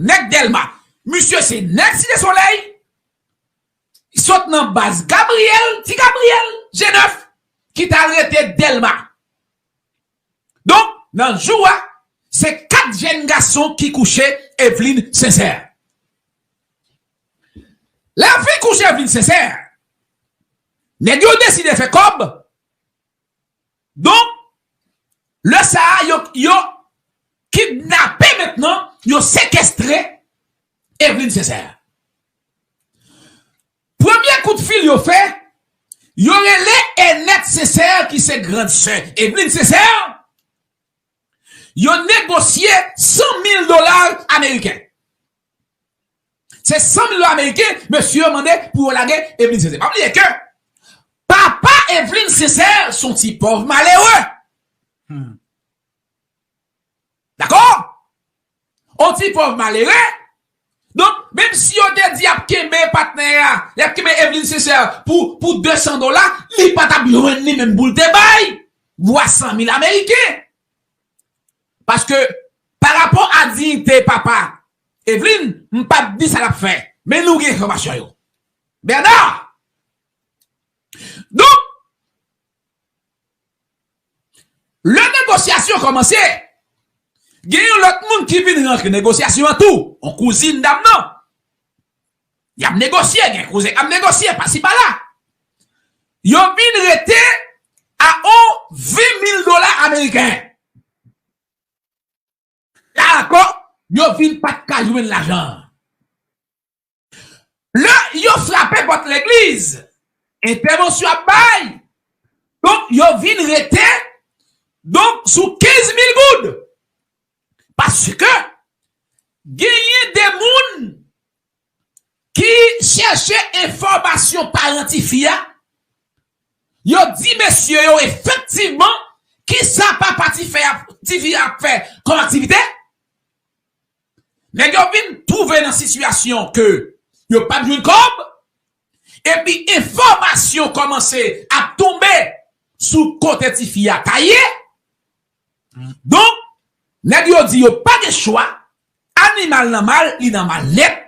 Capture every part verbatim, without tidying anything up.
Nèg Dèlma. Misye se nèg Site Solèy. Sot nan baz Gabriyèl, Ti Gabriyèl, G nèf, ki t al rete Dèlma. Donk, nan jou a, se kat jèn gason ki kouche Evelyne Sincère. Lè yo fin kouche Evelyne Sincère, nèg yo deside fè kòb. Donk, lè sa a, yo, yo kidnape mentnan, yo sekestre Evelyne Sincère. Premye kout fil yo fè, yo rele Enette Sincère ki se grann sè Evelyne Sincère. Yo negosye san mil dola ameriken. Se san mil dola ameriken, mesye yo mande pou yo lage Evelyne Sincère. Pa bliye ke papa Evelyne Sincère se yon ti pòv malere. Hmm. Dakò? On ti pòv malere. Donk, menm si yo te di y ap kenbe patnè a, y ap kenbe Evelyne Sincère pou, pou de san dola, li pa t ap jwenn li menm pou l te bay vwa san mil ameriken. Paske, pa rapò a diyite papa Evelyne, m p ap di sa l ap fè. Men nou gen enfòmasyon yo. Bernard! Donk, lè negosyasyon kòmanse, gen yon lòt moun ki vin rantre negosyasyon an tou, yon kouzin dam nan. Y ap negosye, gen kouzen k ap negosye, pasi pala. Yo vin rete a on ven mil dola ameriken. La ankò, yo vin pa t ka jwenn lajan an. Lè yo frape pòt legliz, entèvansyon ap bay. Donk, yo vin rete, donk, sou kenz mil goud. Paske genyen de moun ki chèche enfòmasyon paran tifi a, yo di mesye yo efektivman kisa papa tifi a, tifi a ap fè kòm aktivite. Nèg yo vin twouve nan sitiyasyon ke yo p ap jwenn kòb, epi enfòmasyon kòmanse ap tonbe sou kote tifi a ta ye. Donk, nèg yo di yo pa gen chwa, animal nan mal, li nan mal nèt.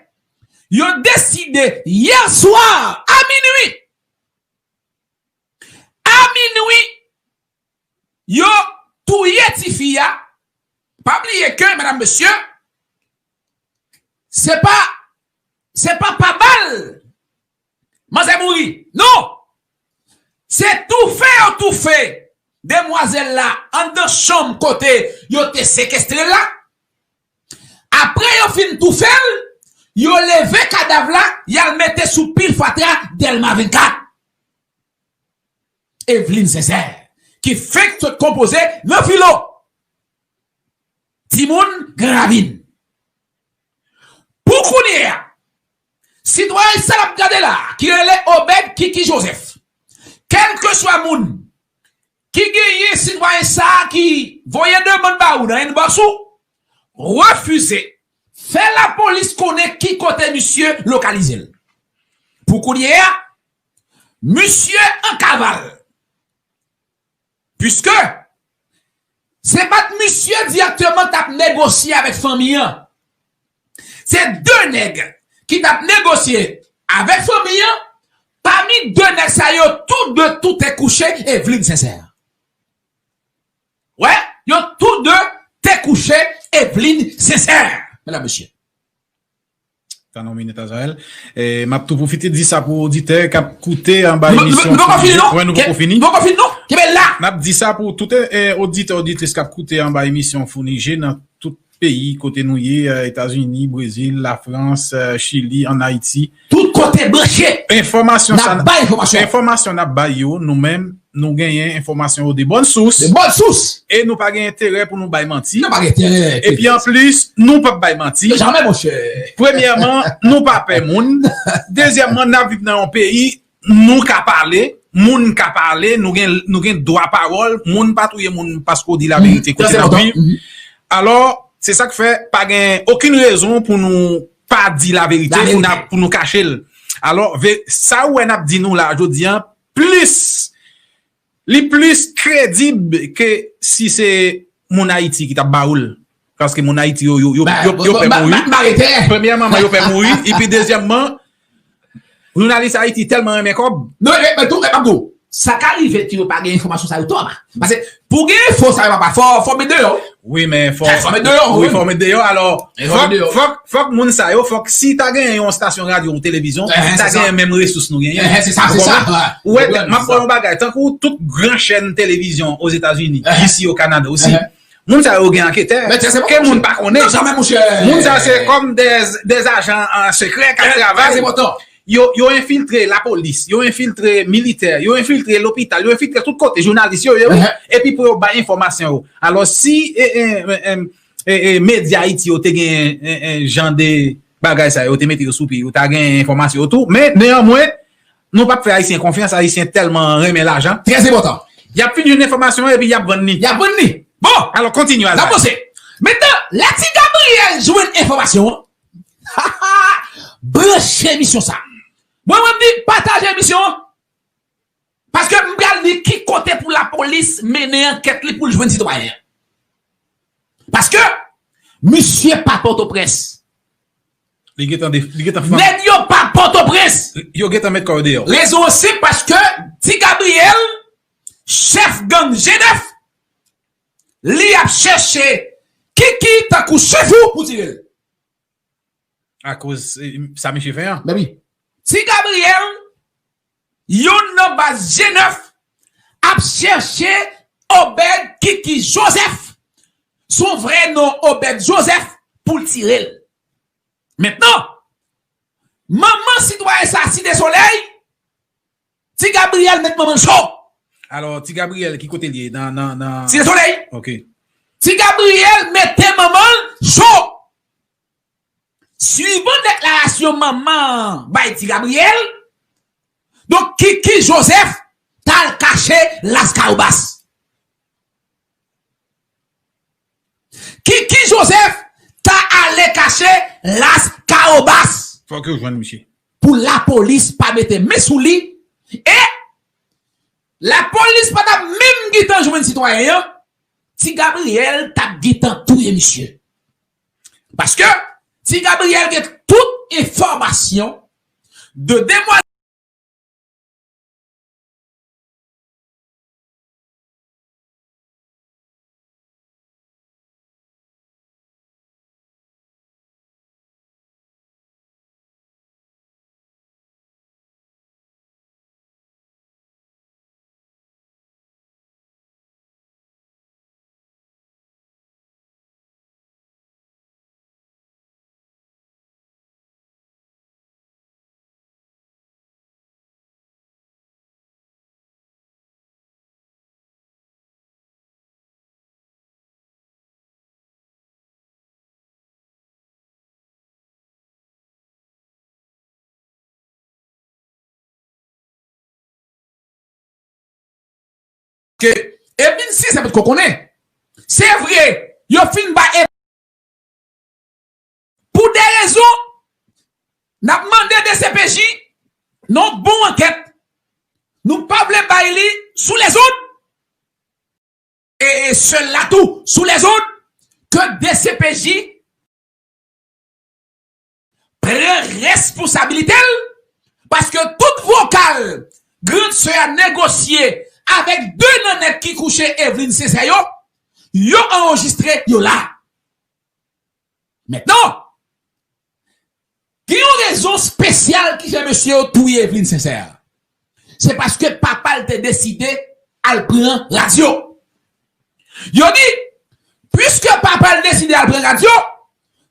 Yo deside yè swa a minwi, a minwi, yo touye tifi a. Pa bliye ke, medam, mesye, se pa, se pa pa bal manzè mouri. Non! Se toufe yo toufe demwazèl la anndan chanm kote yo te sekestre l la. Apre yo fin toufe l, yo leve kadav la, y al mete sou pil fatra Dèlma vennkat. Evelyne Sincère, ki fenk sot konpoze nan filo. Timoun Gran Ravin. Pou kounye a, sitwayen sa n ap gade la, ki rele Obed Kiki Joseph, kèlkeswa moun ki genyen sitwayen sa a ki voye demann ba ou nan inbox ou, refize, fè lapolis konnen ki kote misye lokalize l. Pou kounye a, misye an kaval. Piske se pa t misye dirèkteman t ap negosye avèk fanmi an. Se de nèg ki t ap negosye avèk fanmi an. Pami de nèg sa yo, tou de tou te kouche Evelyne Sincère. Wè, yo tou de te kouche Evelyne Sincère, medam, mesye. Tann yon minit, Azrael. E, m ap tou pwofite di sa pou oditè k ap koute anba emisyon. Nou poko fini, non? Wè, nou poko fini. Nou poko fini, non? Kenbe la! N ap di sa pou tout, e, oditè, oditris k ap koute anba emisyon Founi Je nan tout peyi kote nou ye, e, Etazini, Brezil, Lafrans, e, Chili, ann Ayiti. Tout kote branche. Enfòmasyon sa n ap bay, enfòmasyon n ap bay yo, nou menm, nou genyen enfòmasyon yo de bòn sous. De bòn sous. E nou pa gen enterè pou nou bay manti. Nou pa gen enterè. Epi anplis, nou p ap bay manti. Jamè, monchè. Premyèman, nou pa pè moun. Dezyèmman, n ap viv nan yon peyi, nou ka pale, moun ka pale, nou gen, nou gen dwa pawòl, moun pa touye moun paske w di laverite kote n ap viv. Alò, se sa k fè pa gen okenn rezon pou nou pa di laverite, pou n ap, pou nou kache l. Alò, ve-, sa ou wè n ap di nou la jodi a, plis, li plis kredib ke si se moun Ayiti ki t ap ba ou l. Paske moun Ayiti yo, yo, yo, yo, yo pè mouri. Premyèman, yo pè mouri. Epi dezyèmman, jounalis Ayiti tèlman renmen kòb. Non, men, men tou, men m ap di w, sa ka rive ke yo pa gen enfòmasyon sa yo twòp. Paske pou gen enfo sa yo papa, fò, fò met deyò. Wi, men fò, fò met deyò, wi, fò met deyò. Alò, fòk, fòk, fòk moun sa yo, fòk si ta gen yon estasyon radyo ou televizyon, ta gen menm resous nou genyen. Ou konprann? Ou wè, m ap ba w yon bagay, tankou tout gran chèn televizyon Ozetazini, isi o Kanada osi. Moun sa yo gen anketè. Ke moun pa konnen. Moun sa se kòm de, de ajan sekrè k ap travay. Yo, yo enfiltre lapolis, yo enfiltre militè, yo enfiltre lopital, yo enfiltre tout kote, jounalis yo, yo, epi pou yo bay enfòmasyon yo. Alò, si e, e, e, e, e, e, medya Ayiti yo te gen e, e, jan de bagay sa yo, te mete yo sou pye, yo ta gen enfòmasyon yo tou. Men, neyanmwen, nou p ap fè Ayisyen konfyans, Ayisyen tèlman renmen lajan. Trè enpòtan. Y ap fin jwenn enfòmasyon an epi y ap vann li. Y ap vann li. Bon, alò, kontinye, Alfred. N ap panse. Mentnan, lè Ti Gabriel jwenn enfòmasyon an, branche emisyon sa. Mwen, mwen di, pataje emisyon an. Paske m pral di ki kote pou lapolis mennen ankèt li pou l jwenn sitwayen an. Paske misye pa Pòtoprens. Li gentan de, li gentan fann. Nèg yo pa Pòtoprens. Yo gentan met kò yo deyò. Rezon an senp, paske Ti Gabriel, chèf gang G nèf, li ap chèche Kiki tankou chèf ou pou tire l. Akoz, eh, sa misye fè an. Mezanmi, Ti Gabriel, youn nan baz G nèf, ap chèche Obed Kiki Joseph, son vrè non Obed Joseph, pou l tire l. Mentnan, manman sitwayen sa, Site Solèy, Ti Gabriel met manman l cho. Alò, Ti Gabriel, ki kote l ye? Nan, nan, nan Site Solèy. Ok. Ti Gabriel mete manman l cho. Swivan deklarasyon manman an bay Ti Gabriel, donk, Kiki Joseph t al kache Las Kawobas. Kiki Joseph ta ale kache Las Kawobas. Fòk yo jwenn misye. Pou lapolis pa mete men sou li, e lapolis pa t ap menm gentan jwenn sitwayen an, Ti Gabriel t ap gentan touye misye. Paske Ti Gabriel gen tout enfòmasyon de demwazèl. Ke Evelyn Sincère potko konnen. Se vre, yo fin ba Ev-, pou de rezon, n ap mande D C P J nan yon bon ankèt. Nou pa vle bay li sou lezòd. E, e sèl la tou, sou lezòd, ke D C P J pran responsabilite l, paske tout vokal grann sè a negosye avèk de nan nèg ki kouche Evelyn Sincère yo, yo anrejistre, yo la. Mentnan, gen yon rezon espesyal ki fè mesye yo touye Evelyn Sincère. Se paske papa l te deside al pran radyo. Yo di, piske papa l deside al pran radyo,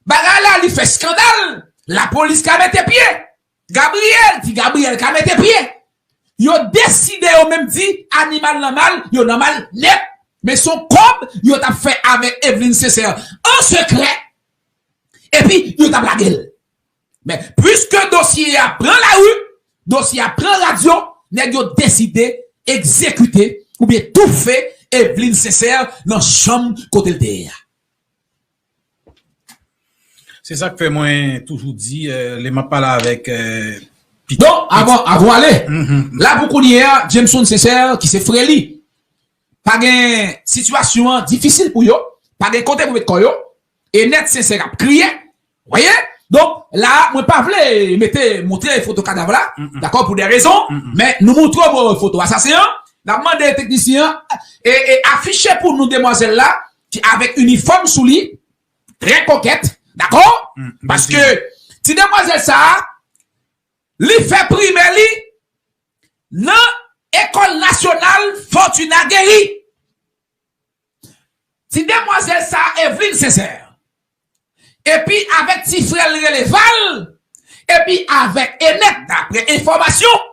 bagay la li fè eskandal, lapolis ka mete pye. Gabriel, Ti Gabriel ka mete pye. Yo deside yo menm di animal nan mal, yo nan mal nèt. Men se yon kòb yo t ap fè avèk Evelyn Sincère an sekrè. Epi yo t ap lage l. Men, piske dosye a pran lari, dosye a pran radyo, nèg yo deside egzekite oubyen toufe Evelyn Sincère nan chanm kote l te ye a. Se sa k fè mwen toujou di, eh, lè m ap pale avèk, eh, pitit. Donk, avan, avan ale, la pou kounye a, Jameson Sincère, ki se frè li, pa gen, sitiyasyon an difisil pou yo, pa gen kote pou met kò yo, Enèt Sensè ap kriye. Voyez? Donk, la, mwen pa vle mete, montre foto kadav la, dakò, pou de rezon, men nou montre w foto asasen an, n ap mande teknisyen an, e, e afiche pou nou demwazèl la, ki avèk inifòm sou li, trè kokèt, dakò? Paske ti demwazèl sa a, li fè primè li nan Ekòl Nasyonal Fortuna Guéry. Ti demwazèl sa a, Evelyne Sincère, epi avèk ti frè l rele Val, epi avèk Enèt, daprè enfòmasyon,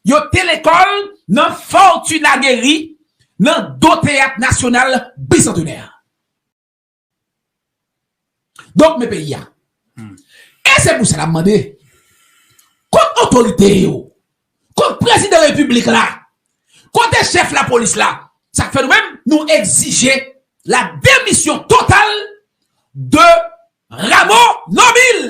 yo te lekòl nan Fortuna Guéry, nan do Teyat Nasyonal Bisantenè. Donk, men peyi a. E se pou sa n ap mande, kot otorite yo, kot prezidan repiblik la, kote chèf lapolis la, sa k fè nou menm, nou egzije la demisyon total de Rameau Normil.